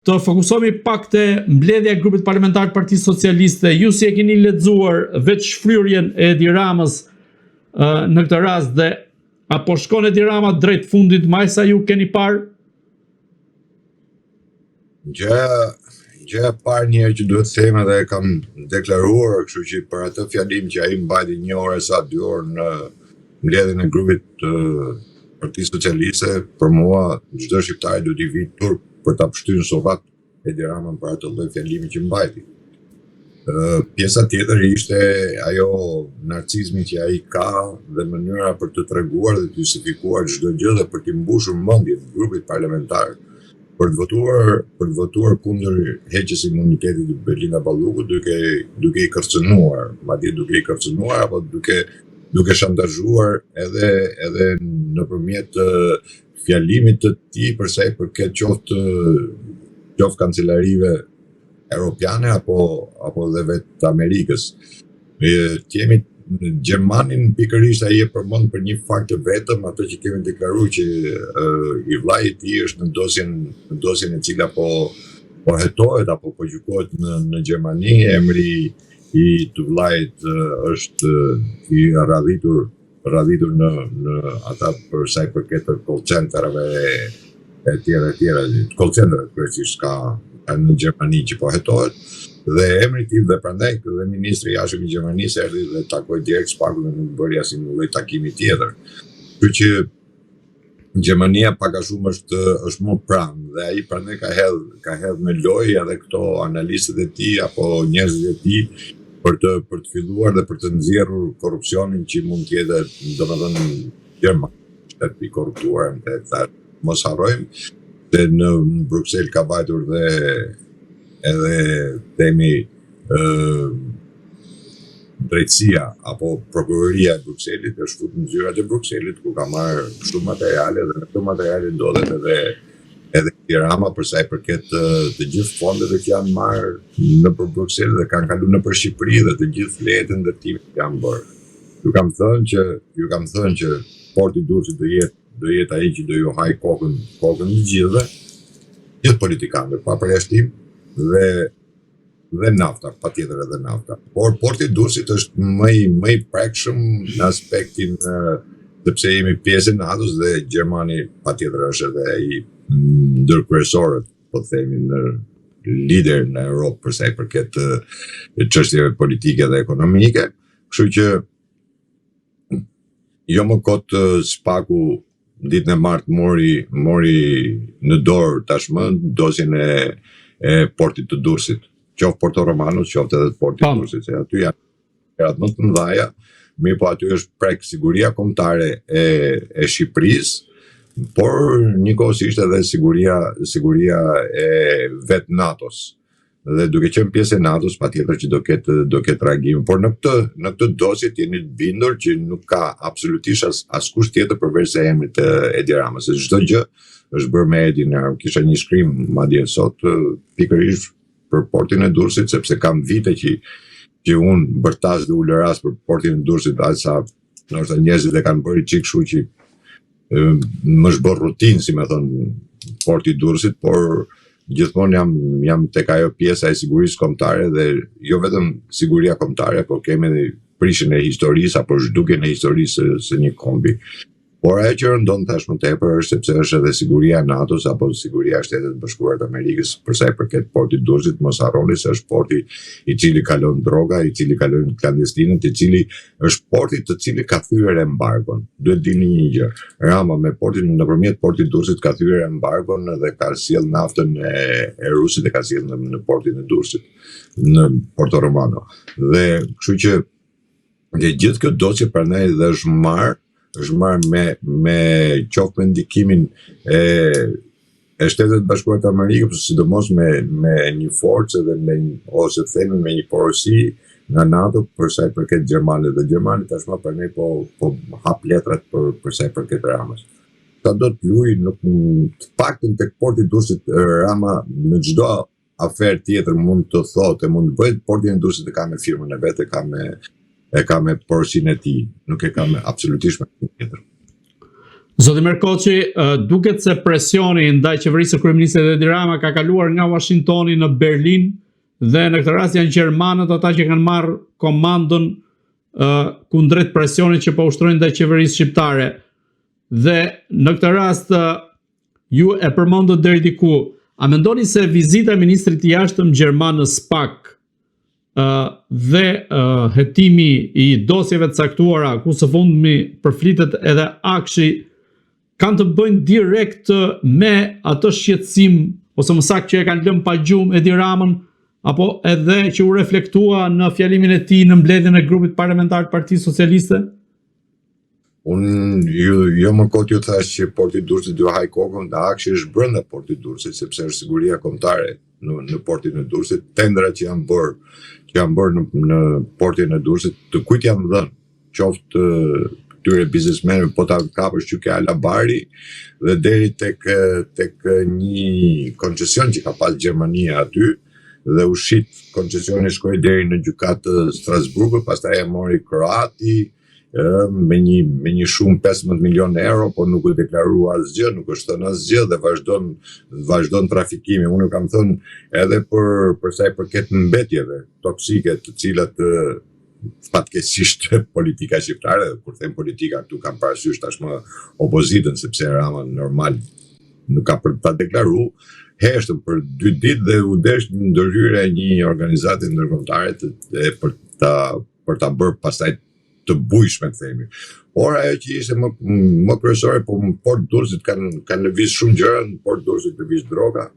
Të fokusohemi pak te mbledhja e grupit parlamentar të Partisë Socialiste. Ju si e keni lexuar vetë shfryrjen e Edi Ramës në këtë rast dhe a po shkon Edi Rama drejt fundit me sa ju keni parë? Gjëja gjëja e parë një herë që duhet të them edhe e kam deklaruar, kështu që për atë fjalim që ai mbajti një orë e sa dy orë në mbledhjen e grupit të Partisë Socialiste, për mua çdo shqiptari duhet t'i vijë turp për ta pështyrë në surrat Edi Ramën për atë lloj fjalimi që mbajti. Pjesa tjetër ishte ajo narcizmi që ai ka dhe mënyra për të treguar dhe të justifikuar çdo gjë dhe për t'i mbushur mendjen grupit parlamentar për të votuar për të votuar kundër heqjes së imunitetit të Belinda Ballukut duke duke i kërcënuar, madje duke i kërcënuar apo duke duke shantazhuar edhe edhe nëpërmjet fjalimit të tij për sa i përket qoftë qoftë kancelarive europiane apo apo dhe vetë Amerikës. E, kemi Gjermanin pikërisht ai e përmend për një fakt të vetëm, atë që kemi deklaruar që e, i vllai i tij është në dosjen në dosjen e cila po po hetohet apo po gjykohet në në Gjermani, emri i të vllait është i radhitur radhitur në në ata për sa i përket të call centerave e tjera e tjera, call centerave kryesisht ka në Gjermani që po hetohet dhe emri i tij dhe prandaj dhe ministri i jashtëm i Gjermanisë erdhi dhe takoi direkt SPAK-un dhe nuk bëri asnjë lloj takimi tjetër. Kështu që Gjermania pak a shumë është është më pranë dhe ai prandaj ka hedh ka hedh në lojë edhe këto analistët e tij apo njerëzit e tij për të për të filluar dhe për të nxjerrur korrupsionin që mund të jetë domethënë gjerman shtet i korruptuar në të mos harrojmë se në Bruksel ka vajtur dhe edhe themi ë drejtësia apo prokuroria e Brukselit është futur në zyrat e Brukselit ku ka marrë shumë materiale dhe në këto materiale ndodhet edhe edhe Edi Rama për sa i përket të, të gjithë fondeve që janë marrë nëpër Bruksel dhe kanë kaluar nëpër Shqipëri dhe të gjithë lejet e ndërtimit që janë bërë. Ju kam thënë që ju kam thënë që porti i Durrësit do jetë do jetë ai që do ju haj kokën kokën të gjithëve, gjithë politikanëve pa përjashtim dhe dhe nafta, patjetër edhe nafta. Por porti i Durrësit është më i më i prekshëm në aspektin sepse jemi pjesë e NATO-s dhe Gjermani patjetër është edhe ai ndër kryesorët, po themi në lider në Europë për sa i përket çështjeve politike dhe ekonomike. Kështu që Jo më kot SPAK-u ditën e martë mori mori në dorë tashmë dosjen e e portit të Durrësit, qoftë Porto Romanos, qoftë edhe të portit të Durrësit, se aty janë aferat më të mëdha, mirëpo aty është prek siguria kombëtare e e Shqipërisë, por njëkohësisht edhe siguria siguria e vetë NATO-s. dhe duke qenë pjesë e NATO-s, patjetër që do ketë do ketë reagim, por në këtë në këtë dosje të jeni të bindur që nuk ka absolutisht as askush tjetër përveç se emrit të Edi Ramës, se çdo gjë është bërë me Edin. Kisha një shkrim madje sot pikërisht për portin e Durrësit, sepse kam vite që që unë bërtas dhe ulëras për portin e Durrësit, aq sa ndoshta njerëzit e kanë bërë çik kështu që më është bërë rutinë, si me thënë, porti i Durrësit, por gjithmonë jam jam tek ajo pjesa e sigurisë kombëtare dhe jo vetëm siguria kombëtare, por kemi edhe prishjen e historisë apo zhdukjen e historisë së, së një kombi. Por ajo që rëndon tashmë tepër është sepse është edhe siguria e NATO-s apo siguria e Shteteve të Bashkuara të Amerikës për sa i përket portit të Durrësit, mos harroni se është porti i cili kalon droga, i cili kalon klandestinët, i cili është porti të cili ka thyer embargon. Duhet dini një gjë. Rama me portin nëpërmjet portit të Durrësit ka thyer embargon dhe ka sjell naftën e, e Rusit dhe ka sjell në, në portin e Durrësit në Porto Romano. Dhe kështu që dhe gjithë kjo dosje prandaj dhe është marr është marrë me me qoftë me ndikimin e e Shteteve të Bashkuara të Amerikës, sidomos me me një forcë dhe me ose themi me një porosi nga NATO për sa i përket Gjermanit dhe Gjermani tashmë prandaj po po hap letrat për për sa i përket Ramës. Sa do të luaj nuk të paktën tek porti i Durrësit Rama në çdo aferë tjetër mund të thotë e mund të bëjë, portin e Durrësit e ka me firmën e vet, e ka me e ka me porosinë e tij, nuk e ka me absolutisht me tjetër. Zoti Merkoçi, duket se presioni ndaj qeverisë së kryeministrit Edi Rama ka kaluar nga Washingtoni në Berlin dhe në këtë rast janë gjermanët ata që kanë marrë komandën kundrejt presionit që po ushtrojnë ndaj qeverisë shqiptare. Dhe në këtë rast ju e përmendët deri diku, a mendoni se vizita e ministrit të jashtëm gjerman në SPAK dhe hetimi i dosjeve të caktuara, ku së fundmi përflitet edhe AKSHI, kanë të bëjnë direkt me atë shqetësim ose më saktë që e kanë lënë pa gjumë Edi Ramën apo edhe që u reflektua në fjalimin e tij në mbledhjen e grupit parlamentar të Partisë Socialiste? Unë ju, jo më kot ju thash që porti i Durrësit do haj kokën, dhe AKSHI është brenda portit të Durrësit, sepse është siguria kombëtare në në portin e Durrësit, tenderat që janë bërë, që janë bërë në në portin e Durrësit, të kujt janë dhënë, qoftë këtyre biznesmenëve, po ta kapësh që ke Alabari dhe deri tek tek një koncesion që ka pas Gjermania aty dhe u shit koncesioni shkoi deri në gjykatë të Strasburgut, pastaj e mori Kroati, me një me një shumë 15 milion euro, por nuk u deklarua asgjë, nuk është thënë asgjë dhe vazhdon vazhdon trafikimi. Unë ju kam thënë edhe për për sa i përket mbetjeve toksike, të cilat fatkeqësisht politika shqiptare, kur them politika këtu kam parasysh tashmë opozitën, sepse Rama normal nuk ka për ta deklaru, heshtën për dy ditë dhe u desh një ndërhyrje e një organizate ndërkombëtare të, të, për ta për ta bërë pastaj të bujshme të themi. Por ajo që ishte më më kryesore, po në port Durrësit kanë kanë lëviz shumë gjëra, në port Durrësit lëviz droga,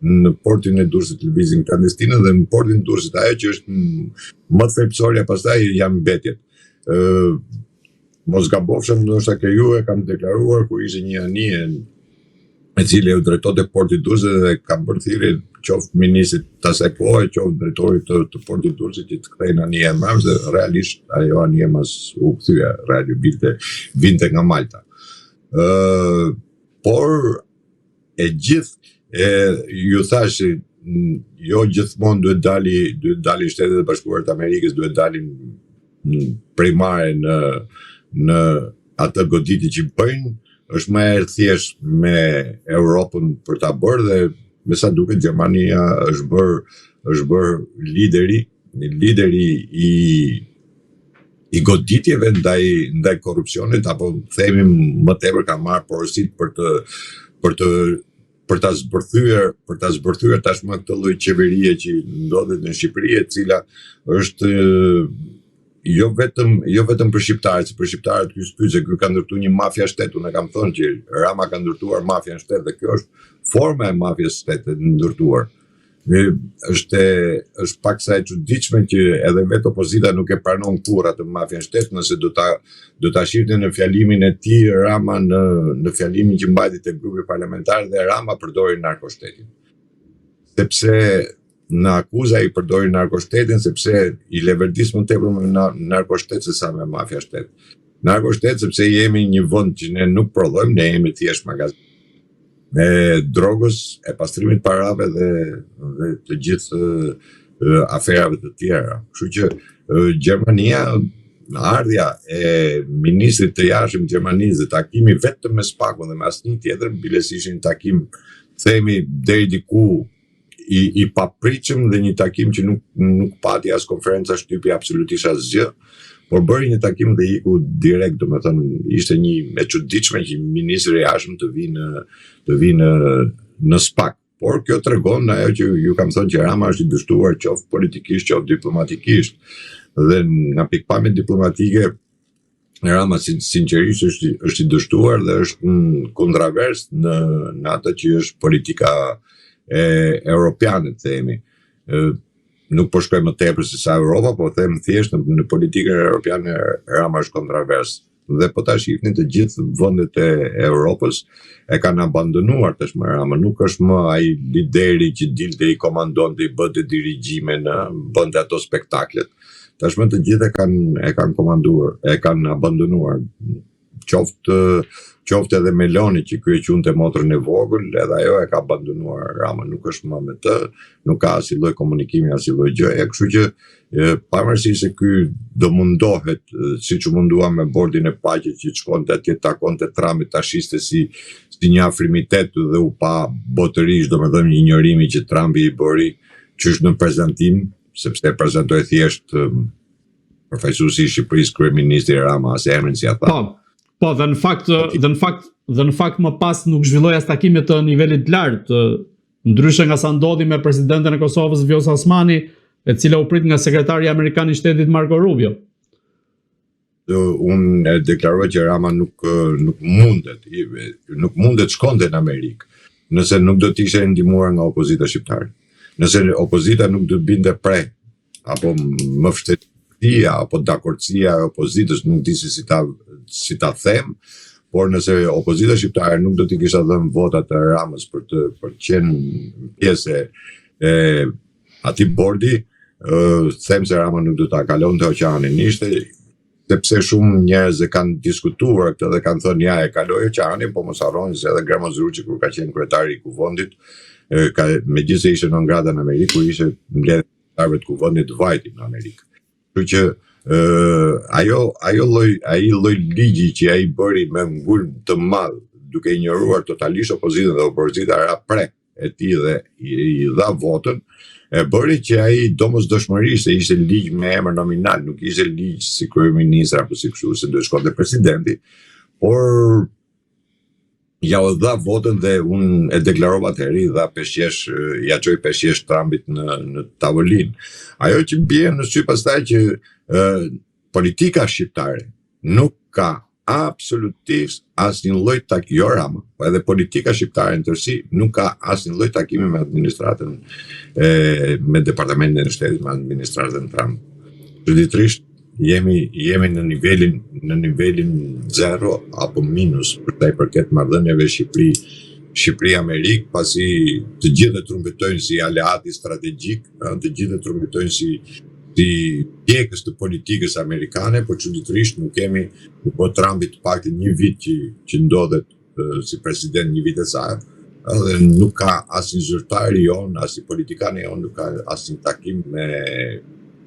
në portin e Durrësit lëvizin klandestinë dhe në portin e Durrësit ajo që është më thelbësorja pastaj janë mbetjet. Ë mos gabofshem, ndoshta ke ju e kam deklaruar kur ishte një anije e cila u drejtonte portit Durrësit dhe kam bërë thirrje qoftë ministrit të asaj kohe, qoftë drejtorit të, të portit Durrësit që të kthejnë anijen mbrapsht dhe realisht ajo anije mas u kthye, realisht vinte vinte nga Malta. Ë por e gjithë e ju thash jo gjithmonë duhet dali duhet dalin Shtetet e Bashkuara të Amerikës, duhet dalin primare në në atë goditje që bëjnë, është më e thjeshtë me Europën për ta bërë dhe me sa duket Gjermania është bërë është bërë lideri, lideri i i goditjeve ndaj ndaj korrupsionit apo themi më tepër ka marrë porosit për të për të për ta zbërthyer, për ta zbërthyer tashmë këtë lloj qeverie që ndodhet në Shqipëri, e cila është jo vetëm jo vetëm për shqiptarët, se për shqiptarët ky s'pyet, se ky ka ndërtuar një mafia shtet, unë e kam thënë që Rama ka ndërtuar mafia në shtet dhe kjo është forma e mafias shtet e ndërtuar. Dhe është është pak sa e çuditshme që edhe vetë opozita nuk e pranon kurrë atë mafia në shtet, nëse do ta do ta shihte në fjalimin e tij Rama në në fjalimin që mbajti te grupi parlamentar dhe Rama përdori narkoshtetin. Sepse në akuza i përdori narkoshtetin sepse i leverdis më tepër me narkoshtet se sa me mafia shtet. Narkoshtet sepse jemi një vend që ne nuk prodhojmë, ne jemi thjesht magazin e drogës, e pastrimit parave dhe dhe të gjithë aferave të tjera. Kështu që Gjermania ardhja e ministrit të jashtëm të Gjermanisë dhe takimi vetëm me SPAK-un dhe me asnjë tjetër, biles ishte një takim themi deri diku i i papritshëm dhe një takim që nuk nuk pati as konferenca shtypi absolutisht asgjë, por bëri një takim dhe iku direkt, domethënë ishte një e çuditshme që ministri i jashtëm të vijë në të vijë në në SPAK. Por kjo tregon ajo që ju kam thënë që Rama është i dështuar qoftë politikisht, qoftë diplomatikisht. Dhe nga pikëpamja diplomatike Rama sinqerisht është është i dështuar dhe është në kontravers në në atë që është politika e europiane, të themi. Ë nuk po shkoj më tepër se sa Europa, po them thjesht në, në politikën europiane Rama është kontravers. Dhe po ta shihni të gjithë vendet e Europës e kanë abandonuar tashmë Ramën, nuk është më ai lideri që dilte i komandonte, i bënte dirigjime në bënte ato spektaklet. Tashmë të gjithë e kanë e kanë komanduar, e kanë abandonuar. Qoftë qoftë edhe Meloni që ky e quante motrën e vogël, edhe ajo e ka abandonuar Ramën, nuk është më me të, nuk ka asnjë lloj komunikimi, asnjë lloj gjëje, kështu që pavarësisht se ky do mundohet, siç u mundua me bordin e paqes që të shkonte atje takonte Trumpin, ta shiste si si një afrimitet dhe u pa botërisht, domethënë një injorimi që Trumpi i bëri qysh në prezantim, sepse e prezantoi thjesht përfaqësuesi i Shqipërisë, kryeministri Rama, as emrin si ja tha. Po. Po, dhe në fakt dhe në fakt dhe në fakt më pas nuk zhvilloi as takime të nivelit të lartë, ndryshe nga sa ndodhi me presidenten e Kosovës Vjosa Osmani, e cila u prit nga sekretari amerikan i shtetit Marco Rubio. Unë e deklarova që Rama nuk nuk mundet, nuk mundet shkonte në Amerikë, nëse nuk do të ishte e ndihmuar nga opozita shqiptare. Nëse opozita nuk do të binte pre apo më fshtetia apo dakordësia e opozitës, nuk di se si ta si ta them, por nëse opozita shqiptare nuk do t'i kishte dhënë votat e Ramës për të për të qenë pjesë e atij bordi, them se Rama nuk do ta kalonte oqeanin. Ishte sepse shumë njerëz e kanë diskutuar këtë dhe kanë thënë ja e kaloi oqeanin, po mos harroni se edhe Gramoz Ruçi kur ka qenë kryetari i Kuvendit, ka megjithëse ishte non grata në Amerikë, kur ishte mbledhja e kryetarëve të Kuvendit vajti në Amerikë. Kështu që ë ajo ajo lloj ai lloj ligji që ai bëri me ngulm të madh, duke injoruar totalisht opozitën dhe opozita ra pre e tij dhe i, i dha votën, e bëri që ai domosdoshmërisht se ishte ligj me emër nominal, nuk ishte ligj si kryeministër apo si kështu se duhet shkonte presidenti, por ja u dha votën dhe unë e deklarova atëherë, i dha peshqesh, ja çoi peshqesh Trumpit në në tavolinë. Ajo që bie në sy pastaj që ë politika shqiptare nuk ka absolutisht asnjë lloj tak jo Rama, po edhe politika shqiptare në tërësi nuk ka asnjë lloj takimi me administratën e me departamentin e shtetit, me administratën Trump. Çuditërisht jemi jemi në nivelin në nivelin zero apo minus për sa i përket marrëdhënieve Shqipëri Shqipëri Amerikë, pasi të gjithë e trumpetojnë si aleati strategjik, të gjithë e trumpetojnë si si ndjekës të politikës amerikane, por çuditërisht nuk kemi, nuk po Trumpi të paktën një vit që që ndodhet si president një vit e sa, edhe nuk ka asnjë zyrtar jon, asnjë politikan jon, nuk ka asnjë takim me